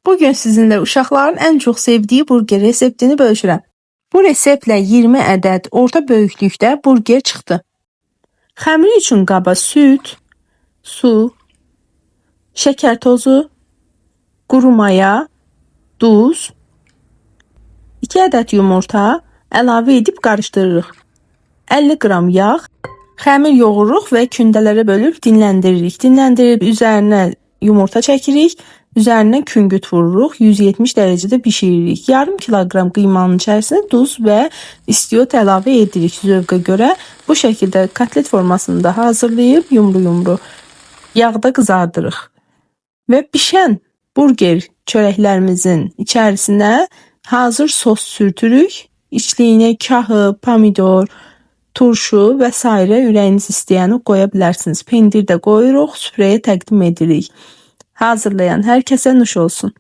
Bugün sizinlə uşaqların ən çox sevdiyi burger reseptini bölüşürəm. Bu reseptlə 20 ədəd orta böyüklükdə burger çıxdı. Xəmiri üçün qaba süd, su, şəkər tozu, quru maya, duz, 2 ədəd yumurta əlavə edib qarışdırırıq. 50 qram yağ, xəmir yoğururuq və kündələrə bölüb dinləndiririk. Dinləndirib üzərinə yumurta çəkirik, üzərinə küngüt vururuq, 170 dərəcədə bişiririk. Yarım kiloqram qıymanın içərisinə duz və istiot əlavə edirik zövqə görə. Bu şəkildə kotlet formasında hazırlayıb yumru-yumru yağda qızardırıq. Və bişən burger çörəklərimizin içərisinə hazır sos sürtürük. İçliyinə kahı, pomidor, turşu və sairə ürəyiniz istəyəni qoya bilərsiniz. Pendir də qoyuruq, süfrəyə təqdim edirik. Hazırlayan hər kəsə nuş olsun.